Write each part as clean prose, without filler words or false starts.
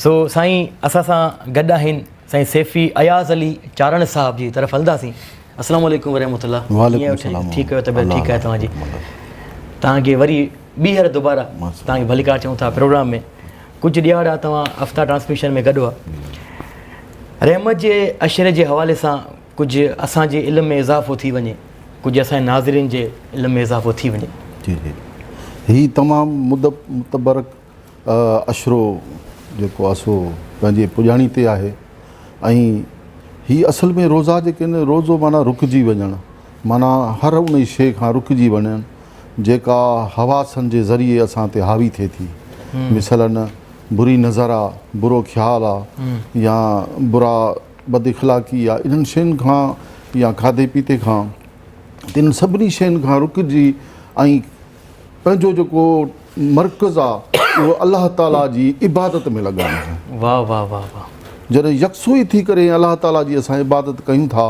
سو سائين اسان سان گڏ آهن سائين سيفي اياز علي چارڻ صاحب جي طرف هلنداسين. السلام عليڪم ورحمة الله. وعليڪم السلام. ٺيڪ آهيو طبيعت ٺيڪ آهي توهان جي؟ توهان کي وري ٻيهر دوباره توهان کي ڀليڪار چئون ٿا پروگرام ۾. ڪجهه ڏيهاڙا توهان افطار ٽرانسميشن ۾ گڏ هئا. رحمت جي عشري جي حوالي سان ڪجهه اسان جي علم ۾ اضافو ٿي وڃي، ڪجهه اسان جي ناظرين جي علم ۾ اضافو ٿي وڃي. جي جي هي تمام متبرڪ عشرو جيڪو آهي سو پنهنجي پڄاڻي تي آهي ۽ هي اصل ۾ روزا جيڪي آهن روزو معنيٰ رڪجي وڃڻ معنيٰ هر ان شيء کان رڪجي وڃڻ جيڪا حواسن جي ذريعي اسان تي حاوي ٿئي ٿي مثلاً بري نظر آ برو خيال آ يا برا بد اخلاقي آ انهن شين کان يا کاڌي پيتي کان انهن سڀني شين کان رڪجي ۽ پنهنجو جيڪو مرڪز آ اهو الله تعالي جي عبادت ۾ لڳائڻ آهي. واه واه واه واه. جڏهن يڪسوئي ٿي ڪري الله تعالي جي اسان عبادت ڪيون ٿا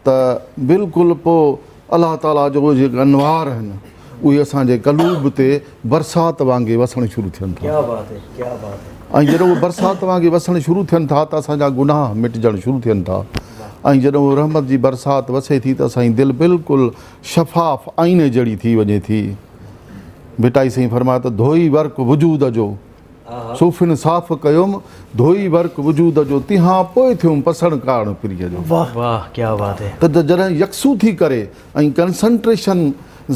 ته بلڪل پوء الله تعالي جو جيڪي انوار آهن اهي اسان جي قلوب تي برسات وانگي وسڻ شروع ٿين ٿا. ڪيا بات هي ڪيا بات هي. ۽ جڏهن اهي برسات وانگي وسڻ شروع ٿين ٿا ته اسان جا گناهه مٽجڻ شروع ٿين ٿا ۽ جڏهن اهو رحمت جي برسات وسي ٿي ته اسان جي دل بلڪل شفاف آئيني جهڙي ٿي وڃي ٿي. ڀٽائي سائين فرمايو ته ڌوئي ورق وجود جو صوفين صاف ڪيوم، ڌوئي ورق وجود جو تنهان پوء ٿيوم پسڻ ڪارڻ پرينء جو. واه ڪيا بات هي. ته جڏهن يڪسو ٿي ڪري ۽ ڪنسنٽريشن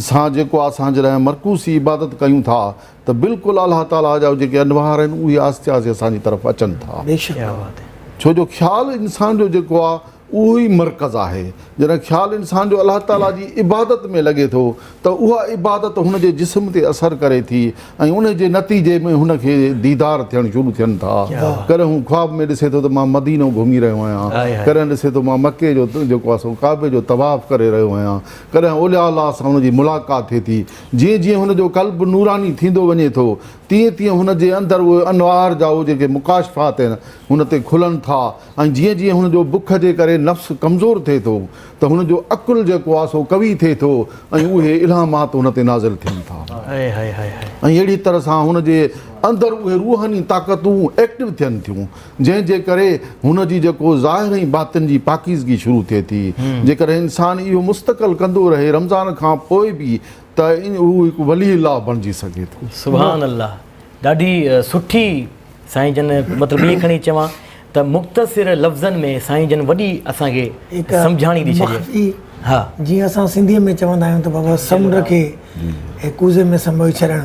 سان جيڪو اسان جڏهن مرڪوز ٿي عبادت ڪيون ٿا ته بلڪل الله تعاليٰ جا جيڪي انوار آهن اهي آهستي آهستي اسان جي طرف اچن ٿا. بيشڪ. ڪيا بات هي. ڇو جو خيال انسان جو جيڪو آهي اهو ئي مرڪز آهي. جڏهن خيال انسان جو الله تعاليٰ جي عبادت ۾ لڳي ٿو ته اها عبادت هن جي جسم تي اثر ڪري ٿي ۽ ان جي نتيجي ۾ هن کي ديدار ٿيڻ شروع ٿين ٿا. ڪڏهن هو خواب ۾ ڏسي ٿو ته مان مدينو گهمي رهيو آهيان، ڪڏهن ڏسي ٿو مان مڪي جو جيڪو آهي سو ڪعبي جو طواف ڪري رهيو آهيان، ڪڏهن اولياء الله سان هن جي ملاقات ٿئي ٿي. جيئن جيئن هن جو قلب نوراني ٿيندو وڃي ٿو تيئن تيئن هن جي اندر اهي انوار جا اهي جيڪي مڪاشفات آهن هن تي کلن ٿا. ۽ جيئن جيئن هن جو بک جي ڪري نفس ڪمزور ٿئي ٿو ته هن جو عقل جيڪو آهي سو قوي ٿئي ٿو ۽ اهي الهامات هن تي نازل ٿين ٿا ۽ اهڙي طرح سان هن جي اندر اهي روحاني طاقتون ايڪٽو ٿين ٿيون جنهن جي ڪري هن جي جيڪو ظاهر ۽ باطن جي پاڪيزگي شروع ٿئي ٿي. جيڪڏهن انسان اهو مستقل ڪندو رهي رمضان کان پوء به ته هو هڪ ولي الله بڻجي سگهي ٿو. سبحان الله ڏاڍي سٺي سائين جن مطلب ائين کڻي چوان ته مختصر لفظن ۾ سائين جن وڏي اسان کي سمجهاڻي ڏئي ڇڏي. ها جيئن اسان سنڌيء ۾ چوندا آهيون ته بابا سمنڊ کي هڪ ڪوزي ۾ سموئي ڇڏڻ.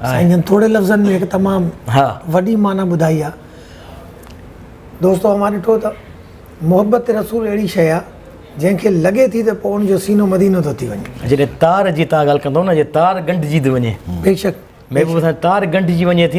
سائين جن ٿوري لفظن ۾ هڪ تمام وڏي معنيٰ ٻڌائي آهي. دوستو اوهان ڏٺو ته محبت رسول اهڙي شيء آهي جنهن کي لڳي ٿي ته پوء ان جو سينو مدينو ٿو ٿي وڃي. جڏهن تار جي تان ڳالهه ڪندو نه جي تار ڳنڍجي ٿي وڃي. بيشڪ. محبوب سان تار ڳنڍجي وڃي ٿي.